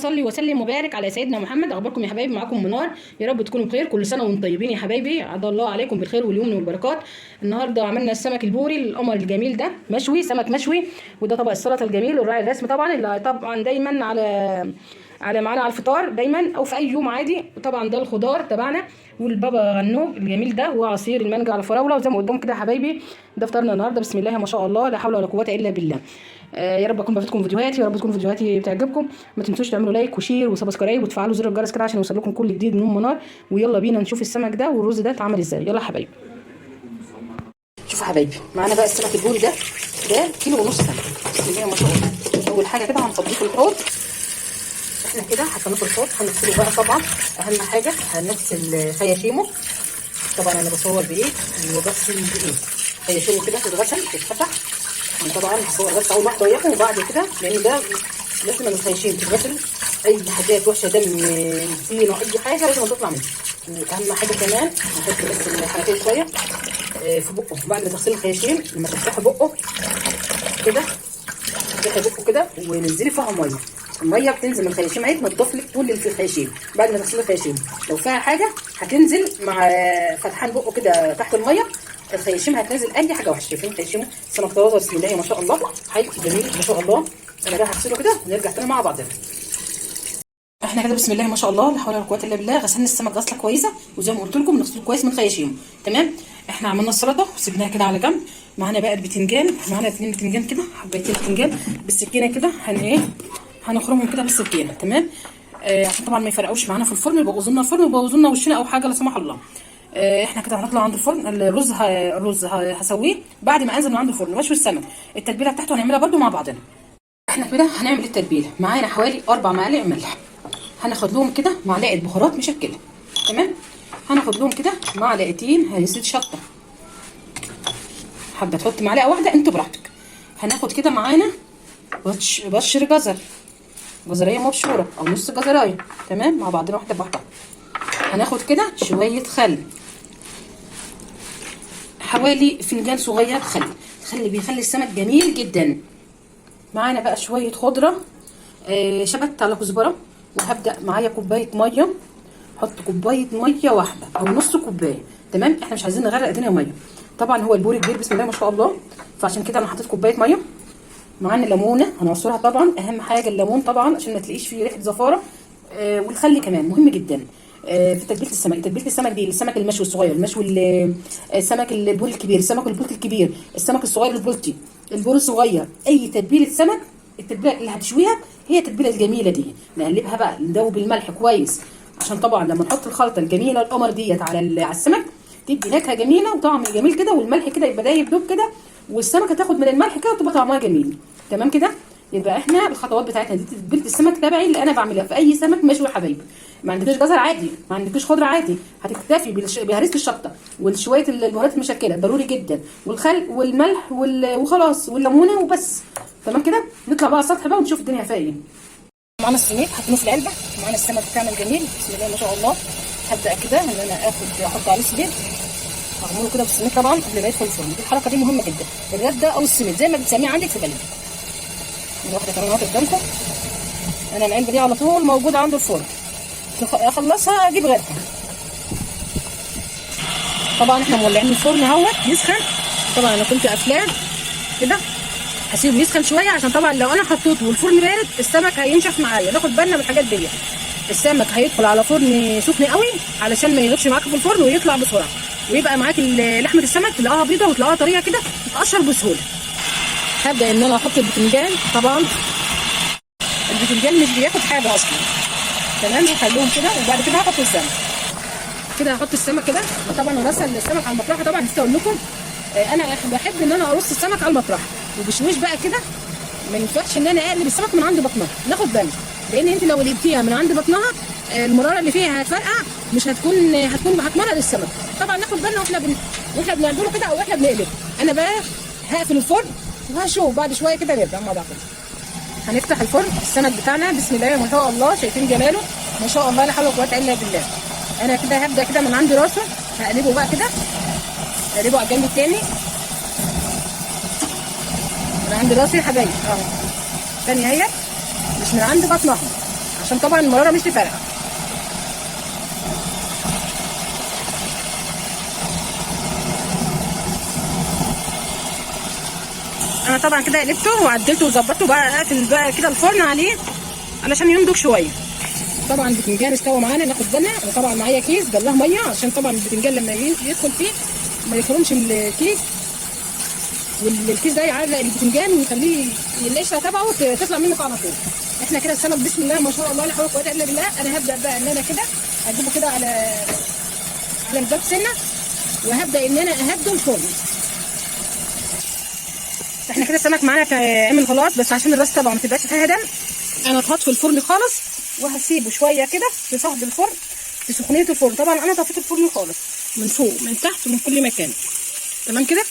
صل وسلم وبارك على سيدنا محمد. اخباركم يا حبايبي؟ معاكم منار، يا رب تكونوا بخير. كل سنة وانتم طيبين يا حبايبي، عاد الله عليكم بالخير واليمن والبركات. النهارده عملنا السمك البوري القمر الجميل ده، مشوي، سمك مشوي. وده طبق السلطة الجميل والراعي الرسمي طبعا، اللي طبعا دايما على معانا على الفطار دايما او في اي يوم عادي. وطبعا ده الخضار تبعنا والبابا غنوج الجميل ده، وعصير المانجا على الفراوله. وزي ما قدامكم كده يا حبايبي ده فطارنا النهارده. بسم الله ما شاء الله، لا حول ولا قوة الا بالله. يا رب اكون بفيدكم فيديوهاتي، يا رب تكون فيديوهاتي بتعجبكم. ما تنسوش تعملوا like و share و subscribe وتفعلوا زر الجرس كده عشان يوصل لكم كل جديد من ام منار. ويلا بينا نشوف السمك ده والرز ده اتعمل ازاي. يلا يا حبايبي. شوفوا حبايبي، معانا بقى السمك البوري ده، ده كيلو ونص سمك. بسم الله ما شاء الله. اول حاجة كده هنفضيه في الحوض. احنا كده حطيناه في الحوض، هنغسله بقى. طبعا اهم حاجة هنغسل خياشيمه. طبعا انا بصور بايه وبغسل بايه. خياشيمه كده تتغسل تتفتح. انا طبعا هصور بس اول واحدة وياكم، وبعد كده لان ده لازم الخياشيم تتغسل، اي حاجات وحشة، دم، طين، اي حاجة لازم تطلع منها. واهم حاجة كمان نحط بس الحنفية شوية في بقه بعد ما تغسلي الخياشيم. لما تفتحي بقه كده، تفتحي بقه كده ونزلي فيها مية. المية بتنزل من الخياشيم اهي، تنضف لك طول اللي في الخياشيم. بعد ما تغسلي الخياشيم لو فيها حاجة هتنزل مع فتحان بقه كده تحت المية، الخياشيم هتنزل اي حاجة وحشة. شايفين خياشيمه؟ سمك طازة، بسم الله ما شاء الله، حي جميل ما شاء الله. انا بقى هغسله كده ونرجع تاني مع بعضنا. احنا كده بسم الله ما شاء الله، لا حول ولا قوة الا بالله، غسلنا السمك غسله كويسة، وزي ما قلت لكم نغسله كويس من خياشيمه. تمام، احنا عملنا السلطة وسيبناها كده على جنب. معانا بقى البتنجان، معانا 2 بتنجان كده، حبيتين بتنجان بالسكينة كده، هن ايه هنخرمهم كده بالسكينة. تمام، عشان طبعا ما يفرقوش معانا في الفرن، يبوظوا لنا الفرن ويبوظوا لنا وشنا او حاجة لا سمح الله. احنا كده هنطلع عند الفرن. الرز هسويه بعد ما انزل من عند الفرن واشوي السمك. التتبيله بتاعته هنعملها برده مع بعضنا. احنا كده هنعمل التتبيله. معانا حوالي 4 معالق ملح، هناخد لهم كده معلقه بهارات مشكلة. تمام، هناخد لهم كده معلقتين هريسه شطه، حابة تحط معلقه واحدة انتوا براحتك. هناخد كده معانا بشر جزر، جزريه مبشوره او نص جزرايه. تمام، مع بعضنا واحدة بواحدة. هناخد كده شوية خل، حوالي فنجان صغير خل. الخل بيخلي السمك جميل جدا. معانا بقى شوية خضرة، شبت على كزبره. وهبدا معايا كوباية مية، حط كوباية مية واحدة او نص كوباية. تمام، احنا مش عايزين نغرق الدنيا مية. طبعا هو البوري كبير بسم الله ما شاء الله، فعشان كده انا حطيت كوباية مية. معانا ليمونه هنعصرها، طبعا اهم حاجة الليمون طبعا عشان ما تلاقيش فيه ريحه زفاره. والخل كمان مهم جدا في تتبيله السمك. تتبيله السمك دي السمك المشوي الصغير، المشوي، السمك البوري الكبير، السمك البلطي الكبير، السمك الصغير البلطي، البوري الصغير، اي تتبيله سمك، التتبيله اللي هتشويها هي التتبيله الجميلة دي. نقلبها بقى، ندوب الملح كويس عشان طبعا لما نحط الخلطة الجميلة القمر ديت على السمك تدي نكهة جميلة وطعم جميل كده، والملح كده يبقى دايب دوب كده، والسمكه تاخد من الملح كده وتبقى طعمها جميل. تمام كده، يبقى احنا الخطوات بتاعتنا دي تتبيله السمك تبعي اللي انا بعملها في اي سمك مشوي يا حبايبي. ما عندكيش جزر عادي، ما عندكيش خضرة عادي، هتكتفي بهريسه الشطه وشوية البهارات المشكلة ضروري جدا، والخل والملح وخلاص، والليمونه وبس. تمام كده، نطلع بقى على السطح بقى ونشوف الدنيا فيها ايه. معانا السميد حاطينه في العلبة، معانا السمك بتاعنا الجميل بسم الله ما شاء الله. هبدا كده ان انا اخد احط عليه سميد، هغمره كده بالسميد طبعا قبل ما يدخل الفرن. دي الحركة دي مهمة جدا، الردة او السميد زي ما بتسميه عندك في بلدك. واحدة كمان اهو قدامكم. انا العلبة دي على طول موجودة عند الفرن، اخلصها اجيب غيرها. طبعا احنا مولعين الفرن اهوت يسخن. طبعا انا كنت قافلاه كده، هسيبه يسخن شوية عشان طبعا لو انا حطيته والفرن بارد السمك هينشف معايا. ناخد بالنا من الحاجات دي. السمك هيدخل على فرن سخن قوي علشان ما يغيبش معاك في الفرن ويطلع بسرعة، ويبقى معاك لحمه السمك تلاقيها بيضة وتلاقيها طرية كده تتقشر بسهولة. هبدا ان انا احط البتنجان. طبعا البتنجان مش بياخد حاجة اصلا. تمام، هخليهم كده وبعد كده هحط السمك كده. هحط السمك كده طبعا، ورص السمك على المطرحه. طبعا نسيت اقول لكم، انا بحب ان انا ارص السمك على المطرحه وبشويش بقى كده. ما ينفعش ان انا اقلب السمك من عند بطنها، ناخد بالنا، لان انت لو قلبتيها من عند بطنها المرارة اللي فيها هتفرقع، مش هتكون هتكون هتمرر السمك. طبعا ناخد بالنا واحنا بنعمله كده او واحنا بنقلب. انا بقى هقفل الفرن وهشوف بعد شوية كده نرجع مع بعض. هنفتح الفرن، السمك بتاعنا بسم الله ما شاء الله، شايفين جماله ما شاء الله، لا حول ولا قوة الا بالله. انا كده هبدا كده من عند راسه، هقلبه بقى كده، هقلبه على الجنب التاني من عند راسي يا حبايبي اهو. الثانية اهي، مش من عند بطنها عشان عشان طبعا المرارة مش تفرقع. انا طبعا كده قلبته وعدلته وظبطته بقى، اقفل بقى كده الفرن عليه علشان ينضج شوية. طبعا البتنجان استوى معانا، ناخد بالنا. انا طبعا معايا كيس جلاه مية عشان طبعا البتنجان لما يدخل فيه ما يخرمش الكيس، والكيس ده يعرق البتنجان ويخليه القشرة تبعه تطلع منه على طول. احنا كده السمك بسم الله ما شاء الله لا حول ولا قوة الا بالله. انا هبدا بقى ان انا كده هجيبه كده على الباب سنة، وهبدا ان انا اهدي الفرن. احنا كده السمك معانا عمل خلاص، بس عشان الراس طبعا ما تبقاش فيها دم انا هحط في الفرن خالص، وهسيبه شوية كده في صهد الفرن في سخونيه الفرن. طبعا انا طفيت الفرن خالص من فوق من تحت ومن كل مكان، تمام كده.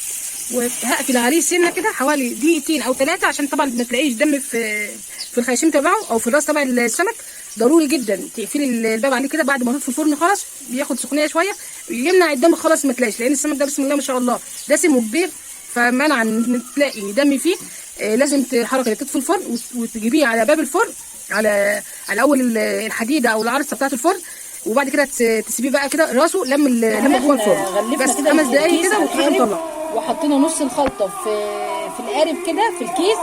وهقفل عليه سنة كده حوالي دقيقتين او 3 عشان طبعا ما تلاقيش دم في الخياشيم تبعه او في الراس تبع السمك. ضروري جدا تقفلي الباب عليه كده بعد ما تطفي الفرن خالص، بياخد سخونيه شوية يمنع الدم خالص ما تلاقيش، لان السمك ده بسم الله ما شاء الله دسم وكبير، فمنع ان تلاقي دم فيه. لازم الحركة تطفي الفرن وتجيبيه على باب الفرن على اول الحديدة او العرصه بتاعه الفرن، وبعد كده تسيبيه بقى كده راسه لما جوه الفرن بس 5 دقايق كده وتروحي مطلعه. وحطينا نص الخلطة في القارب كده في الكيس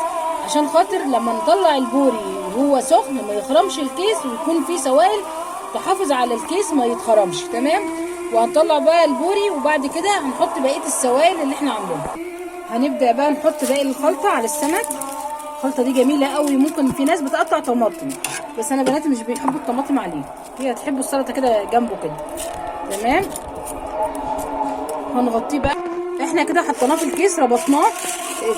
عشان خاطر لما نطلع البوري وهو سخن ما يخرمش الكيس، ويكون فيه سوائل تحافظ على الكيس ما يتخرمش، تمام. وهنطلع بقى البوري وبعد كده هنحط بقية السوائل اللي احنا عاملينها. هنبدا بقى نحط باقي الخلطة على السمك. الخلطة دي جميلة قوي، ممكن في ناس بتقطع طماطم، بس انا بناتي مش بيحبوا الطماطم عليه، هي تحب السلطة كده جنبه كده، تمام. هنغطيه بقى. احنا كده حطيناه في الكيس ربطناه،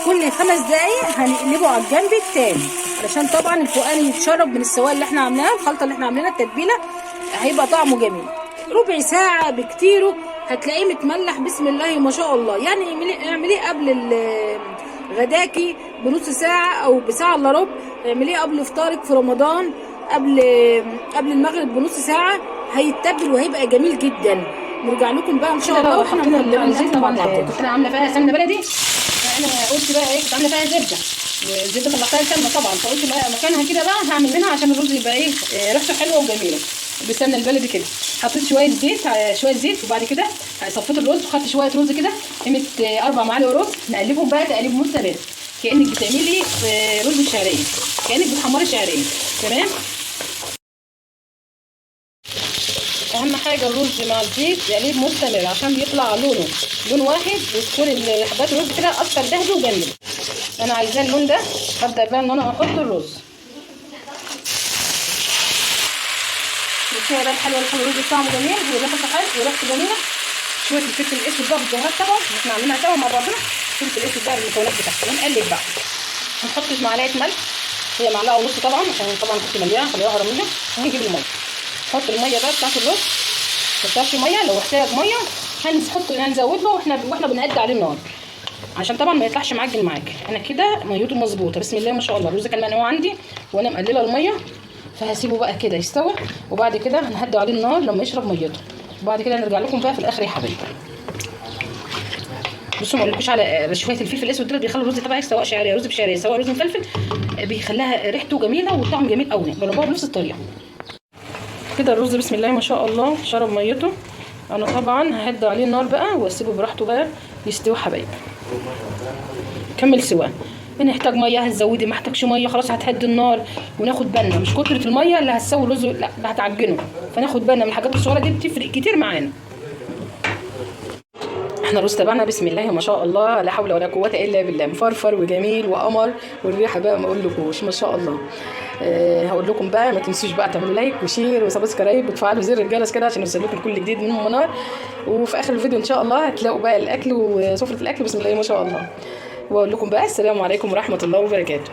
كل 5 دقايق هنقلبه على الجنب التاني علشان طبعا الفوقاني يتشرب من السوائل اللي احنا عاملاها، الخلطة اللي احنا عاملينها التتبيله، هيبقى طعمه جميل. ربع ساعة بكتيره هتلاقيه متملح بسم الله ما شاء الله. يعني اعمليه قبل غداكي بنص ساعة او بساعة الا ربع، اعمليه قبل افطارك في رمضان، قبل المغرب بنص ساعة، هيتبل وهيبقى جميل جدا. نرجع لكم بقى ان شاء الله. واحنا الزيت طبعا كنت انا عامله فيها سمنه بلدي، فانا قلت بقى ايه، كنت عامله فيها زبدة، والزبده طلعتها سمنه طبعا، فقلت بقى مكانها كده بقى هعمل منها عشان الرز يبقى ايه ريحته حلوة وجميلة بالسمنه البلدي كده. حطيت شوية زيت، وبعد كده صفيت الرز وخدت شوية رز كده قيمة 4 معالق رز، نقلبهم بقى تقليب مستمر كانك بتعملي رز بالشعريه، كانك بتحمري شعرية، تمام. اهم حاجة الرز مع الزيت تقليب مستمر عشان بيطلع لونه لون واحد، وتكون حبات الرز كده اصفر ذهبي وجميل. انا عايزاه اللون ده. هبدا بقى ان انا احط الرز. شوية بقى الحلوة اللي الرز طعمه جميل وريحته حلو وريحته جميلة. شوية الفلفل الاسود بقى بالبهارات طبعا احنا عاملينها سوا مع بعضنا، الفلفل الاسود بقى بالمكونات بتاعته. ونقلب بقى، هنحط معلقه ملح، هي معلقه ونص طبعا عشان طبعا كنت مليانة خليها هرميه. وهنجيب المية، نحط المية بقى بتاعت الرز، ما تحطش مية، لو احتاج مية هنحط هنزود له واحنا بنهدي عليه النار عشان طبعا ما يطلعش معجن معاك. انا كده ميته مظبوطة بسم الله ما شاء الله. الرز كان منقوع عندي وانا مقلله المية، فهسيبه بقى كده يستوي، وبعد كده هنهدي عليه النار لما يشرب ميته، وبعد كده نرجع لكم بقى في الاخر يا حبايبي. بصوا ما اقولكوش على شوية الفلفل الاسود دول بيخلوا الرز تبعك سواء شعرية رز بشعريه سواء رز مفلفل، بيخليها ريحته جميلة والطعم جميل قوي. جربوها بنفس الطريقة كده. الرز بسم الله ما شاء الله شرب ميته. انا طبعا ههدي عليه النار بقى واسيبه براحته بقى يستوي حبايبي، كمل سواه. نحتاج مية هتزودي، ما احتاجش مية خلاص هتهدي النار. وناخد بالنا مش كتره المية اللي هتسوي الرز، لا ده هتعجنه، فناخد بالنا من الحاجات الصغيرة دي بتفرق كتير معانا. احنا الرز تبعنا بسم الله ما شاء الله لا حول ولا قوة الا بالله، مفرفر وجميل وقمر، والريحه بقى ما اقولكوش ما شاء الله. هقول لكم بقى ما تنسوش بقى تعملوا like و share و subscribe وتفعلوا زر الجرس كده عشان يوصل لكم كل جديد من منار. وفي اخر الفيديو ان شاء الله هتلاقوا بقى الاكل وسفره الاكل بسم الله ما شاء الله. واقول لكم بقى السلام عليكم ورحمة الله وبركاته.